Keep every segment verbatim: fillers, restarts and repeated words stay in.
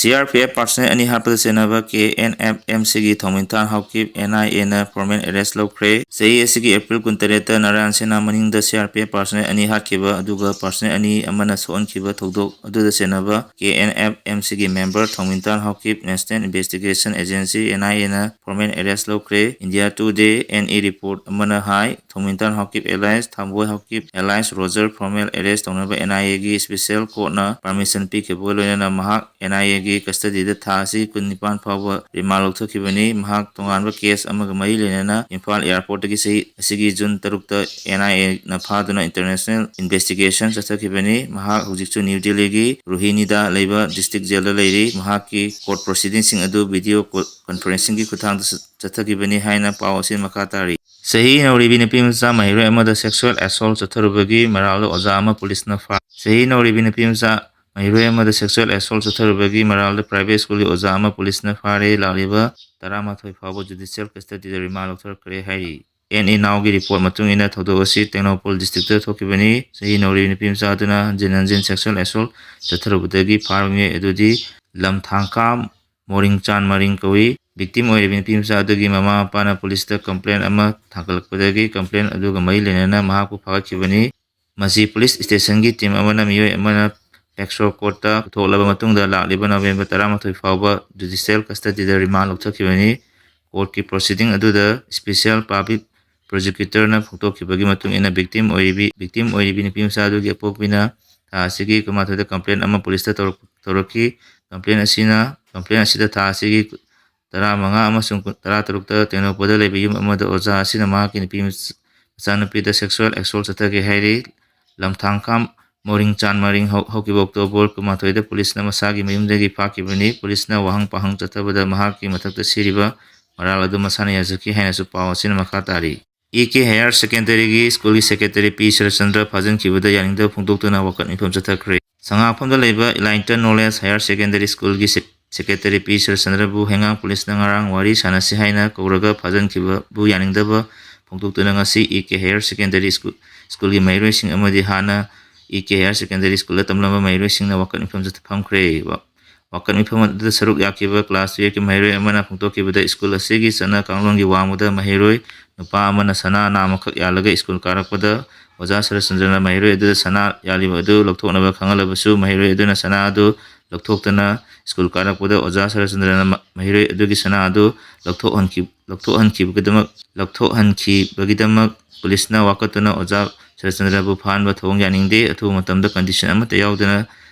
C R P F personnel ꯑꯅꯤ ꯍꯥꯠꯄꯗ ꯆꯦꯟꯅꯕ K N F M C ꯒꯤ ꯊꯧꯃꯤꯟꯊꯥꯟ Haokip N I A ꯅ formal arrest ꯂꯧꯈ꯭ꯔꯦ꯫ ꯆꯍꯤ ꯑꯁꯤꯒꯤ April ꯀꯨꯟꯇꯔꯦꯠꯇ ꯅꯥꯔꯥꯌꯟ ꯁꯦꯅꯥ ꯃꯅꯤꯡꯗ C R P F personnel ꯑꯅꯤ ꯍꯥꯠꯈꯤꯕ ꯑꯗꯨꯒ personnel ꯑꯅꯤ ꯑꯃꯅ ꯁꯣꯛꯍꯟꯈꯤꯕ ꯊꯧꯗꯣꯛ ꯑꯗꯨꯗ ꯆꯦꯟꯅꯕ K N F M C ꯒꯤ member ꯊꯧꯃꯤꯟꯊꯥꯟ Haokip National Investigation Agency N I A ꯅ formal arrest ꯂꯧꯈ꯭ꯔꯦ꯫ India Today N E report ꯑꯃꯅ ꯍꯥꯏ, ꯊꯧꯃꯤꯟꯊꯥꯟ Haokip alias ꯊꯥꯝꯕꯣꯏ Haokip alias Roger formal arrest ꯇꯧꯅꯕ N I A ꯒꯤ special court ꯅ permission ꯄꯤꯈꯤꯕꯒ ꯂꯣꯏꯅꯅ ꯃꯍꯥꯛ N I A ꯒꯤ custody ꯗ ꯊꯥ ꯑꯁꯤ ꯀꯨꯟꯅꯤꯄꯥꯟ ꯐꯥꯎꯕ remand ꯂꯧꯊꯈꯤꯕꯅꯤ꯫ ꯃꯍꯥꯛ ꯇꯣꯉꯥꯟꯕ case ꯑꯃꯒ ꯃꯔꯤ ꯂꯩꯅꯅ ꯏꯝꯐꯥꯜ airport ꯇꯒꯤ ꯆꯍꯤ ꯑꯁꯤꯒꯤ June ꯇꯔꯨꯛꯇ N I A ꯅ ꯐꯥꯗꯨꯅ international investigation ꯆꯠꯊꯈꯤꯕꯅꯤ꯫ ꯃꯍꯥꯛ ꯍꯧꯖꯤꯛꯁꯨ New Delhi ꯒꯤ ꯔꯣꯍꯤꯅꯤꯗ ꯂꯩꯕ district jail ꯗ ꯂꯩꯔꯤ꯫ ꯃꯍꯥꯛꯀꯤ court proceeding ꯁꯤꯡ ꯑꯗꯨ video co-, conferencing ꯒꯤ ꯈꯨꯠꯊꯥꯡꯗ ꯆ-, ꯆꯠꯊꯈꯤꯕꯅꯤ ꯍꯥꯏꯅ ꯄꯥꯎ ꯑꯁꯤ ꯃꯈꯥ ꯇꯥꯔꯤ꯫ ꯆꯍꯤ ꯅꯧꯔꯤꯕꯤ ꯅꯨꯄꯤ ꯃꯆꯥ ꯃꯍꯩꯔꯣꯏ ꯑꯃꯗ sexual assault ꯆꯠꯊꯔꯨꯕꯒꯤ ꯃꯔꯥꯜꯗ ꯑꯣꯖꯥ ꯑꯃ ꯄꯨꯂꯤꯁꯅ ꯐꯥ-, ꯆꯍꯤ ꯅꯧꯔꯤꯕꯤ ꯅꯨꯄꯤ ꯃꯆꯥ ꯃꯍꯩꯔꯣꯏ ꯑꯃꯗ sexual assault ꯆꯠꯊꯔꯨꯕꯒꯤ ꯃꯔꯥꯜꯗ private school ꯒꯤ ꯑꯣꯖꯥ ꯑꯃ ꯄꯨꯂꯤꯁꯅ ꯐꯥꯔꯦ꯫ ꯂꯥꯛꯂꯤꯕ ꯇꯔꯥꯃꯥꯊꯣꯏ ꯐꯥꯎꯕ judicial custody ꯗ remand ꯂꯧꯊꯈ꯭ꯔꯦ ꯍꯥꯏꯔꯤ꯫ N E Now ꯒꯤ report ꯃꯇꯨꯡ ꯏꯟꯅ ꯊꯧꯗꯣꯛ ꯑꯁꯤ ꯇꯦꯡꯅꯧꯄꯜ district ꯇ ꯊꯣꯛꯈꯤꯕꯅꯤ꯫ ꯆꯍꯤ ꯅꯧꯔꯤꯕꯤ ꯅꯨꯄꯤ ꯃꯆꯥ ꯑꯗꯨꯅ ꯍꯟꯖꯤꯟ ꯍꯟꯖꯤꯟ sexual assault ꯆꯠꯊꯔꯨꯕꯗꯒꯤ ꯐꯥꯔꯕ ꯃꯤꯑꯣꯏ ꯑꯗꯨꯗꯤ ꯂꯝꯊꯥꯡꯈꯥ ꯃꯣꯔꯤꯡꯆꯥꯟ ꯃꯔꯤꯡ ꯀꯧꯏ꯫ Victim ꯑꯣꯏꯔꯤꯕ ꯅꯨꯄꯤ ꯃꯆꯥ ꯑꯗꯨꯒꯤ ꯃꯃꯥ ꯃꯄꯥꯅ ꯄꯨꯂꯤꯁꯇ complaint ꯑꯃ ꯊꯥꯡꯒꯠꯂꯛꯄꯗꯒꯤ complaint ꯑꯗꯨꯒ ꯃꯔꯤ ꯂꯩꯅꯅ ꯃꯍꯥꯛꯄꯨ ꯐꯥꯒꯠꯈꯤꯕꯅꯤ꯫ ꯃꯁꯤ ꯄꯨꯂꯤꯁ station ꯒꯤ team ꯑꯃꯅ ꯃꯤꯑꯣꯏ ꯑꯃꯅ POCSO court ꯇ ꯄꯨꯊꯣꯛꯂꯕ ꯃꯇꯨꯡꯗ ꯂꯥꯛꯂꯤꯕ November ꯇꯔꯥꯃꯥꯊꯣꯏ ꯐꯥꯎꯕ judicial custody ꯗ remand ꯂꯧꯊꯈꯤꯕꯅꯤ꯫ Court ꯀꯤ proceeding ꯑꯗꯨꯗ special public prosecutor ꯅ ꯐꯣꯡꯗꯣꯛꯈꯤꯕꯒꯤ ꯃꯇꯨꯡ ꯏꯟꯅ victim ꯑꯣꯏꯔꯤꯕꯤ, victim ꯑꯣꯏꯔꯤꯕꯤ ꯅꯨꯄꯤ ꯃꯆꯥ ꯑꯗꯨꯒꯤ ꯑꯄꯣꯛꯄꯤꯅ ꯊꯥ ꯑꯁꯤꯒꯤ ꯀꯨꯟꯃꯥꯊꯣꯏꯗ complaint ꯑꯃ ꯄꯨꯂꯤꯁꯇ ꯇꯧꯔꯛ-, ꯇꯧꯔꯛꯈꯤ꯫ Complaint ꯑꯁꯤꯅ, complaint ꯑꯁꯤꯗ ꯊꯥ ꯑꯁꯤꯒꯤ ꯇꯔꯥꯃꯉꯥ ꯑꯃꯁꯨꯡ ꯇꯔꯥꯇꯔꯨꯛꯇ ꯇꯦꯡꯅꯧꯄꯜꯗ ꯂꯩꯕ ꯌꯨꯝ ꯑꯃꯗ ꯑꯣꯖꯥ ꯑꯁꯤꯅ ꯃꯍꯥꯛꯀꯤ ꯅꯨꯄꯤ ꯃꯆ-, ꯃꯆꯥꯅꯨꯄꯤꯗ sexual assault ꯆꯠꯊꯈꯤ ꯍꯥꯏꯔꯤ꯫ ꯂꯝꯊꯥꯡꯈꯥꯝ ꯃꯣꯔꯤꯡꯆꯥꯟ ꯃꯔꯤꯡ ꯍꯧ-, ꯍꯧꯈꯤꯕ October ꯀꯨꯟꯃꯥꯊꯣꯏꯗ ꯄꯨꯂꯤꯁꯅ ꯃꯁꯥꯒꯤ ꯃꯌꯨꯝꯗꯒꯤ ꯐꯥꯈꯤꯕꯅꯤ꯫ ꯄꯨꯂꯤꯁꯅ ꯋꯥꯍꯪ ꯄꯥꯍꯪ ꯆꯠꯊꯕꯗ ꯃꯍꯥꯛꯀꯤ ꯃꯊꯛꯇ ꯁꯤꯔꯤꯕ ꯃꯔꯥꯜ ꯑꯗꯨ ꯃꯁꯥꯅ ꯌꯥꯖꯈꯤ ꯍꯥꯏꯅꯁꯨ ꯄꯥꯎ ꯑꯁꯤꯅ ꯃꯈꯥ ꯇꯥꯔꯤ꯫ E K Higher Secondary ꯒꯤ school ꯒꯤ secretary ꯄꯤ ꯁꯔꯆꯟꯗ꯭ꯔ ꯐꯥꯖꯤꯟꯈꯤꯕꯗ ꯌꯥꯅꯤꯡꯗꯕ ꯐꯣꯡꯗꯣꯛꯇꯨꯅ ꯋꯥꯀꯠ ꯃꯤꯐꯝ ꯆꯠꯊꯈ꯭ꯔꯦ꯫ ꯁꯉꯥꯛꯐꯝꯗ ꯂꯩꯕ Enlighten Knowledge Higher Secondary School ꯒꯤ sec-, secretary ꯄꯤ ꯁꯔꯆꯟꯗ꯭ꯔꯕꯨ ꯍꯩꯉꯥꯡ ꯄꯨꯂꯤꯁꯅ ꯉꯔꯥꯡ ꯋꯥꯔꯤ ꯁꯥꯟꯅꯁꯤ ꯍꯥꯏꯅ ꯀꯧꯔꯒ ꯐꯥꯖꯤꯟꯈꯤꯕꯕꯨ ꯌꯥꯅꯤꯡꯗꯕ ꯐꯣꯡꯗꯣꯛꯇꯨꯅ ꯉꯁꯤ E K Higher Secondary School, school ꯒꯤ ꯃꯍꯩꯔꯣꯏꯁꯤꯡ ꯑꯃꯗꯤ ꯍꯥꯟꯅ E K Higher Secondary School ꯗ ꯇꯝꯂꯝꯕ ꯃꯍꯩꯔꯣꯏꯁꯤꯡꯅ ꯋꯥꯀꯠ ꯃꯤꯐꯝ ꯆꯠꯊ-, ꯐꯝꯈ꯭ꯔꯦ꯫ ꯋꯥ-, ꯋꯥꯀꯠ ꯃꯤꯐꯝ ꯑꯗꯨꯗ ꯁꯔꯨꯛ ꯌꯥꯈꯤꯕ class twelve ꯀꯤ ꯃꯍꯩꯔꯣꯏ ꯑꯃꯅ ꯐꯣꯡꯗꯣꯛꯈꯤꯕꯗ, ꯁ꯭ꯀꯨꯜ ꯑꯁꯤꯒꯤ ꯆꯠꯅ ꯀꯥꯡꯂꯣꯟꯒꯤ ꯋꯥꯡꯃꯗ ꯃꯍꯩꯔꯣꯏ ꯅꯨꯄꯥ ꯑꯃꯅ ꯁꯅꯥ ꯑꯅꯥ ꯑꯃꯈꯛ ꯌꯥꯜꯂꯒ ꯁ꯭ꯀꯨꯜ ꯀꯥꯔꯛꯄꯗ ꯑꯣꯖꯥ ꯁꯔꯠꯆꯟꯗ꯭ꯔꯅ ꯃꯍꯩꯔꯣꯏ ꯑꯗꯨꯗ ꯁꯅꯥ ꯌꯥꯜꯂꯤꯕ ꯑꯗꯨ ꯂꯧꯊꯣꯛꯅꯕ ꯈꯪꯍꯜꯂꯕꯁꯨ, ꯃꯍꯩꯔꯣꯏ ꯑꯗꯨꯅ ꯁꯅꯥ ꯑꯗꯨ ꯂꯧꯊꯣꯛꯇꯅ ꯁ꯭ꯀꯨꯜ ꯀꯥꯔꯛꯄꯗ ꯑꯣꯖꯥ ꯁꯔꯠꯆꯟꯗ꯭ꯔꯅ ꯃ-, ꯃꯍꯩꯔꯣꯏ ꯑꯗꯨꯒꯤ ꯁꯅꯥ ꯑꯗꯨ ꯂꯧꯊꯣꯛꯍꯟꯈꯤ-, ꯂꯧꯊꯣꯛꯍꯟꯈꯤꯕꯒꯤꯗꯃꯛ, ꯂꯧꯊꯣꯛꯍꯟꯈꯤꯕꯒꯤꯗꯃꯛ ꯄꯨꯂꯤꯁꯅ ꯋꯥꯀꯠꯇꯨꯅ ꯑꯣꯖꯥ ꯁꯔꯠꯆꯟꯗ꯭ꯔꯕꯨ ꯐꯥꯍꯟꯕ ꯊꯧꯑꯣꯡ ꯌꯥꯅꯤꯡꯗꯦ꯫ ꯑꯊꯨꯕ ꯃꯇꯝꯗ condition ꯑꯃꯠꯇ ꯌꯥꯎꯗꯅ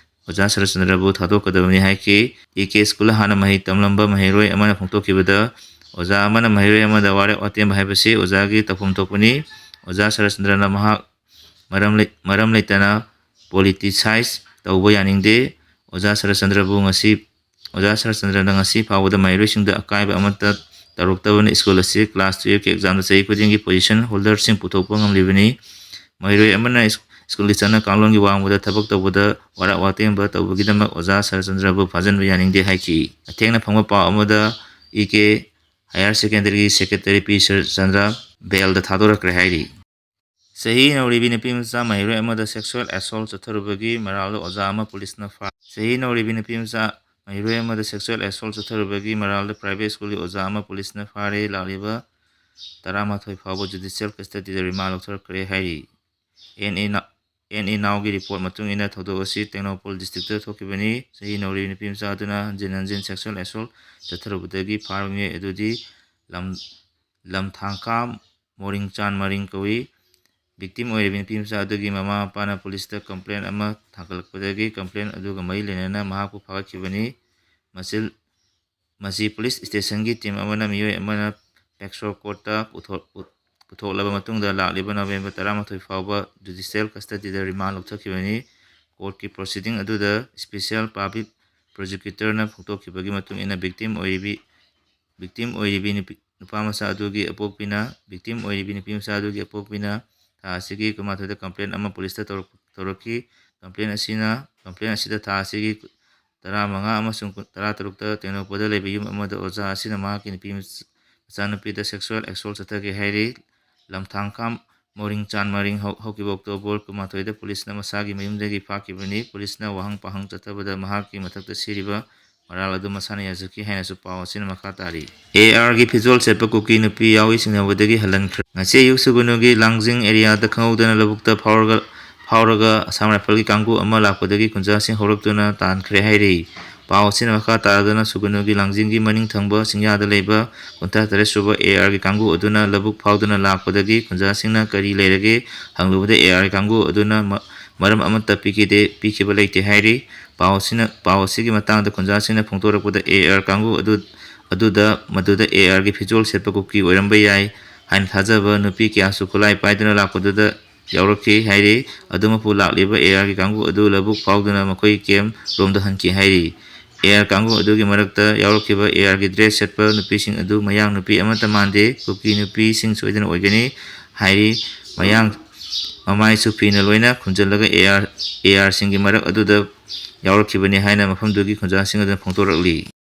ꯑꯣꯖꯥ ꯁꯔꯠꯆꯟꯗ꯭ꯔꯕꯨ ꯊꯥꯗꯣꯛꯀꯗꯕꯅꯤ ꯍꯥꯏꯈꯤ꯫ ꯏ ꯀꯦ ꯁ꯭ꯀꯨꯜ ꯍꯥꯟꯅ ꯃꯍꯩ ꯇꯝꯂꯝꯕ ꯃꯍꯩꯔꯣꯏ ꯑꯃꯅ ꯐꯣꯡꯗꯣꯛꯈꯤꯕꯗ, ꯑꯣꯖꯥ ꯑꯃꯅ ꯃꯍꯩꯔꯣꯏ ꯑꯃꯗ ꯋꯥꯔꯦꯞ ꯋꯥꯇꯦꯝꯕ ꯍꯥꯏꯕꯁꯤ ꯑꯣꯖꯥꯒꯤ ꯇꯧꯐꯝ ꯊꯣꯛꯄꯅꯤ꯫ ꯑꯣꯖꯥ ꯁꯔꯠꯆꯟꯗ꯭ꯔꯅ ꯃꯍꯥꯛ ꯃꯔꯝ ꯂꯩ-, ꯃꯔꯝ ꯂꯩꯇꯅ politicize ꯇꯧꯕ ꯌꯥꯅꯤꯡꯗꯦ꯫ ꯑꯣꯖꯥ ꯁꯔꯠꯆꯟꯗ꯭ꯔꯕꯨ ꯉꯁꯤ, ꯑꯣꯖꯥ ꯁꯔꯠꯆꯟꯗ꯭ꯔꯅ ꯉꯁꯤ ꯐꯥꯎꯕꯗ ꯃꯍꯩꯔꯣꯏꯁꯤꯡꯗ ꯑꯀꯥꯏꯕ ꯑꯃꯠꯇ ꯇꯧꯔꯛꯇꯕꯅ ꯁ꯭ꯀꯨꯜ ꯑꯁꯤ class twelve ꯀꯤ exam ꯗ ꯆꯍꯤ ꯈꯨꯗꯤꯡꯒꯤ position holder ꯁꯤꯡ ꯄꯨꯊꯣꯛꯄ ꯉꯝꯂꯤꯕꯅꯤ꯫ ꯃꯍꯩꯔꯣꯏ ꯑꯃꯅ ꯁ꯭ꯀꯨꯜꯒꯤ ꯆꯠꯅ ꯀꯥꯡꯂꯣꯟꯒꯤ ꯋꯥꯡꯃꯗ ꯊꯕꯛ ꯇꯧꯕꯗ ꯋꯥꯔꯥꯛ ꯋꯥꯇꯦꯝꯕ ꯇꯧꯕꯒꯤꯗꯃꯛ ꯑꯣꯖꯥ ꯁꯔꯠꯆꯟꯗ꯭ꯔꯕꯨ ꯐꯥꯖꯤꯟꯕ ꯌꯥꯅꯤꯡꯗꯦ ꯍꯥꯏꯈꯤ꯫ ꯑꯊꯦꯡꯅ ꯐꯪꯕ ꯄꯥꯎ ꯑꯃꯗ ꯏ ꯀꯦ higher secondary ꯒꯤ secretary ꯄꯤ ꯁꯔꯠꯆꯟꯗ꯭ꯔ bail ꯗ ꯊꯥꯗꯣꯔꯛꯈ꯭ꯔꯦ ꯍꯥꯏꯔꯤ꯫ ꯆꯍꯤ ꯅꯧꯔꯤꯕꯤ ꯅꯨꯄꯤ ꯃꯆꯥ ꯃꯍꯩꯔꯣꯏ ꯑꯃꯗ sexual assault ꯆꯠꯊꯔꯨꯕꯒꯤ ꯃꯔꯥꯜꯗ ꯑꯣꯖꯥ ꯑꯃ ꯄꯨꯂꯤꯁꯅ ꯐꯥ-, ꯆꯍꯤ ꯅꯧꯔꯤꯕꯤ ꯅꯨꯄꯤ ꯃꯆꯥ ꯃꯍꯩꯔꯣꯏ ꯑꯃꯗ sexual assault ꯆꯠꯊꯔꯨꯕꯒꯤ ꯃꯔꯥꯜꯗ private ꯁ꯭ꯀꯨꯜꯒꯤ ꯑꯣꯖꯥ ꯑꯃ ꯄꯨꯂꯤꯁꯅ ꯐꯥꯔꯦ꯫ ꯂꯥꯛꯂꯤꯕ ꯇꯔꯥꯃꯥꯊꯣꯏ ꯐꯥꯎꯕ judicial custody ꯗ remand ꯂꯧꯊꯔꯛꯈ꯭ꯔꯦ ꯍꯥꯏꯔꯤ꯫ ꯑꯦꯟ ꯑꯦ ꯅꯥ-, ꯑꯦꯟ ꯑꯦ ꯅꯥꯎꯒꯤ report ꯃꯇꯨꯡ ꯏꯟꯅ ꯊꯧꯗꯣꯛ ꯑꯁꯤ ꯇꯦꯡꯅꯧꯄꯜ district ꯇ ꯊꯣꯛꯈꯤꯕꯅꯤ꯫ ꯆꯍꯤ ꯅꯧꯔꯤꯕꯤ ꯅꯨꯄꯤ ꯃꯆꯥ ꯑꯗꯨꯅ ꯍꯟꯖꯤꯟ ꯍꯟꯖꯤꯟ sexual assault ꯆꯠꯊꯔꯨꯕꯗꯒꯤ ꯐꯥꯔꯕ ꯃꯤꯑꯣꯏ ꯑꯗꯨꯗꯤ ꯂꯝ-, ꯂꯝꯊꯥꯡꯈꯥ ꯃꯣꯔꯤꯡꯆꯥꯟ ꯃꯔꯤꯡ ꯀꯧꯏ꯫ Victim ꯑꯣꯏꯔꯤꯕ ꯅꯨꯄꯤ ꯃꯆꯥ ꯑꯗꯨꯒꯤ ꯃꯃꯥ ꯃꯄꯥꯅ ꯄꯨꯂꯤꯁꯇ complaint ꯑꯃ ꯊꯥꯡꯒꯠꯂꯛꯄꯗꯒꯤ complaint ꯑꯗꯨꯒ ꯃꯔꯤ ꯂꯩꯅꯅ ꯃꯍꯥꯛꯄꯨ ꯐꯥꯒꯠꯈꯤꯕꯅꯤ꯫ ꯃꯁꯤ, ꯃꯁꯤ ꯄꯨꯂꯤꯁ station ꯒꯤ team ꯑꯃꯅ ꯃꯤꯑꯣꯏ ꯑꯃꯅ POCSO court ꯇ ꯄꯨꯊꯣꯛ-, ꯄꯨ-, ꯄꯨꯊꯣꯛꯂꯕ ꯃꯇꯨꯡꯗ ꯂꯥꯛꯂꯤꯕ November ꯇꯔꯥꯃꯥꯊꯣꯏ ꯐꯥꯎꯕ judicial custody ꯗ remand ꯂꯧꯊꯈꯤꯕꯅꯤ꯫ Court ꯀꯤ proceeding ꯑꯗꯨꯗ special public prosecutor ꯅ ꯐꯣꯡꯗꯣꯛꯈꯤꯕꯒꯤ ꯃꯇꯨꯡ ꯏꯟꯅ, victim ꯑꯣꯏꯔꯤꯕꯤ, victim ꯑꯣꯏꯔꯤꯕꯤ ꯅꯨꯄꯤ, ꯅꯨꯄꯥ ꯃꯆꯥ ꯑꯗꯨꯒꯤ ꯑꯄꯣꯛꯄꯤꯅ, victim ꯑꯣꯏꯔꯤꯕꯤ ꯅꯨꯄꯤ ꯃꯆꯥ ꯑꯗꯨꯒꯤ ꯑꯄꯣꯛꯄꯤꯅ ꯊꯥ ꯑꯁꯤꯒꯤ ꯀꯨꯟꯃꯥꯊꯣꯏꯗ complaint ꯑꯃ ꯄꯨꯂꯤꯁꯇ ꯇꯧꯔꯛ-, ꯇꯧꯔꯛꯈꯤ꯫ Complaint ꯑꯁꯤꯅ, complaint ꯑꯁꯤꯗ ꯊꯥ ꯑꯁꯤꯒꯤ ꯇꯔꯥꯃꯉꯥ ꯑꯃꯁꯨꯡ ꯇꯔꯥꯇꯔꯨꯛꯇ ꯇꯦꯡꯅꯧꯄꯜꯗ ꯂꯩꯕ ꯌꯨꯝ ꯑꯃꯗ ꯑꯣꯖꯥ ꯑꯁꯤꯅ ꯃꯍꯥꯛꯀꯤ ꯅꯨꯄꯤ ꯃꯆ-, ꯃꯆꯥꯅꯨꯄꯤꯗ sexual assault ꯆꯠꯊꯈꯤ ꯍꯥꯏꯔꯤ꯫ ꯂꯝꯊꯥꯡꯈꯥꯝ ꯃꯣꯔꯤꯡꯆꯥꯟ ꯃꯔꯤꯡ ꯍꯧ-, ꯍꯧꯈꯤꯕ October ꯀꯨꯟꯃꯥꯊꯣꯏꯗ ꯄꯨꯂꯤꯁꯅ ꯃꯁꯥꯒꯤ ꯃꯌꯨꯝꯗꯒꯤ ꯐꯥꯈꯤꯕꯅꯤ꯫ ꯄꯨꯂꯤꯁꯅ ꯋꯥꯍꯪ ꯄꯥꯍꯪ ꯆꯠꯊꯕꯗ ꯃꯍꯥꯛꯀꯤ ꯃꯊꯛꯇ ꯁꯤꯔꯤꯕ ꯃꯔꯥꯜ ꯑꯗꯨ ꯃꯁꯥꯅ ꯌꯥꯖꯈꯤ ꯍꯥꯏꯅꯁꯨ ꯄꯥꯎ ꯑꯁꯤꯅ ꯃꯈꯥ ꯇꯥꯔꯤ꯫ ꯑꯦ ꯑꯥꯔꯒꯤ ꯐꯤꯖꯣꯜ ꯁꯦꯠꯄ ꯀꯨꯀꯤ ꯅꯨꯄꯤ ꯌꯥꯎꯏ ꯆꯤꯡꯅꯕꯗꯒꯤ ꯍꯜꯍꯟꯈ꯭ꯔꯦ꯫ ꯉꯁꯤ ꯑꯌꯨꯛ ꯁꯨꯒꯨꯅꯨꯒꯤ ꯂꯥꯡꯖꯤꯡ ꯑꯦꯔꯤꯌꯥꯗ ꯈꯪꯍꯧꯗꯅ ꯂꯧꯕꯨꯛꯇ ꯐꯥꯎꯔꯒ, ꯐꯥꯎꯔꯒ ꯑꯁꯥꯝ ꯔꯥꯏꯐꯜꯒꯤ ꯀꯥꯡꯕꯨ ꯑꯃ ꯂꯥꯛꯄꯗꯒꯤ ꯀꯨꯟꯖꯥꯁꯤꯡ ꯍꯧꯔꯛꯇꯨꯅ ꯇꯥꯟꯈ꯭ꯔꯦ ꯍꯥꯏꯔꯤ꯫ ꯄꯥꯎ ꯑꯁꯤꯅ ꯃꯈꯥ ꯇꯥꯔꯗꯨꯅ ꯁꯨꯒꯨꯅꯨꯒꯤ ꯂꯥꯡꯖꯤꯡꯒꯤ ꯃꯅꯤꯡ ꯊꯪꯕ ꯆꯤꯡꯌꯥꯗ ꯂꯩꯕ ꯀꯨꯟꯊ꯭ꯔꯥ ꯇꯔꯦꯠ ꯁꯨꯕ ꯑꯦ ꯑꯥꯔꯒꯤ ꯀꯥꯡꯕꯨ ꯑꯗꯨꯅ ꯂꯧꯕꯨꯛ ꯐꯥꯎꯗꯨꯅ ꯂꯥꯛꯄꯗꯒꯤ ꯀꯨꯟꯖꯥꯁꯤꯡꯅ ꯀꯔꯤ ꯂꯩꯔꯒꯦ ꯍꯪꯂꯨꯕꯗ ꯑꯦ ꯑꯥꯔꯒꯤ ꯀꯥꯡꯕꯨ ꯑꯗꯨꯅ ꯃ-, ꯃꯔꯝ ꯑꯃꯠꯇ ꯄꯤꯈꯤꯗꯦ, ꯄꯤꯈꯤꯕ ꯂꯩꯇꯦ ꯍꯥꯏꯔꯤ꯫ ꯄꯥꯎ ꯑꯁꯤꯅ, ꯄꯥꯎ ꯑꯁꯤꯒꯤ ꯃꯇꯥꯡꯗ ꯀꯨꯟꯖꯥꯁꯤꯡꯅ ꯐꯣꯡꯗꯣꯔꯛꯄꯗ ꯑꯦ ꯑꯥꯔ ꯀꯥꯡꯕꯨ ꯑꯗꯨ, ꯑꯗꯨꯗ, ꯃꯗꯨꯗ ꯑꯦ ꯑꯥꯔꯒꯤ ꯐꯤꯖꯣꯜ ꯁꯦꯠꯄ ꯀꯨꯀꯤ ꯑꯣꯏꯔꯝꯕ ꯌꯥꯏ ꯍꯥꯏꯅ ꯊꯥꯖꯕ ꯅꯨꯄꯤ ꯀꯌꯥꯁꯨ ꯈꯨꯠꯂꯥꯏ ꯄꯥꯏꯗꯨꯅ ꯂꯥꯛꯄꯗꯨꯗ ꯌꯥꯎꯔꯛꯈꯤ ꯍꯥꯏꯔꯤ꯫ ꯑꯗꯨꯃꯛꯄꯨ ꯂꯥꯛꯂꯤꯕ ꯑꯦ ꯑꯥꯔꯒꯤ ꯀꯥꯡꯕꯨ ꯑꯗꯨ ꯂꯧꯕꯨꯛ ꯐꯥꯎꯗꯨꯅ ꯃꯈꯣꯏ ꯀꯦꯝ ꯔꯣꯝꯗ ꯍꯟꯈꯤ ꯍꯥꯏꯔꯤ꯫ ꯑꯦ ꯑꯥꯔ ꯀꯥꯡꯕꯨ ꯑꯗꯨꯒꯤ ꯃꯔꯛꯇ ꯌꯥꯎꯔꯛꯈꯤꯕ ꯑꯦ ꯑꯥꯔꯒꯤ ꯗ꯭ꯔꯦꯁ ꯁꯦꯠꯄ ꯅꯨꯄꯤꯁꯤꯡ ꯑꯗꯨ ꯃꯌꯥꯡ ꯅꯨꯄꯤ ꯑꯃꯠꯇ ꯃꯥꯟꯗꯦ꯫ ꯀꯨꯀꯤ ꯅꯨꯄꯤꯁꯤꯡ ꯁꯣꯏꯗꯅ ꯑꯣꯏꯒꯅꯤ ꯍꯥꯏꯔꯤ꯫ ꯃꯌꯥꯡ ꯃꯃꯥꯏꯁꯨ ꯐꯤꯅ ꯂꯣꯏꯅ ꯈꯨꯝꯖꯤꯜꯂꯒ ꯑꯦ ꯑꯥꯔ, ꯑꯦ ꯑꯥꯔꯁꯤꯡꯒꯤ ꯃꯔꯛ ꯑꯗꯨꯗ ꯌꯥꯎꯔꯛꯈꯤꯕꯅꯤ ꯍꯥꯏꯅ ꯃꯐꯝꯗꯨꯒꯤ ꯈꯨꯟꯖꯥꯁꯤꯡ ꯑꯗꯨꯅ ꯐꯣꯡꯗꯣꯔꯛꯂꯤ꯫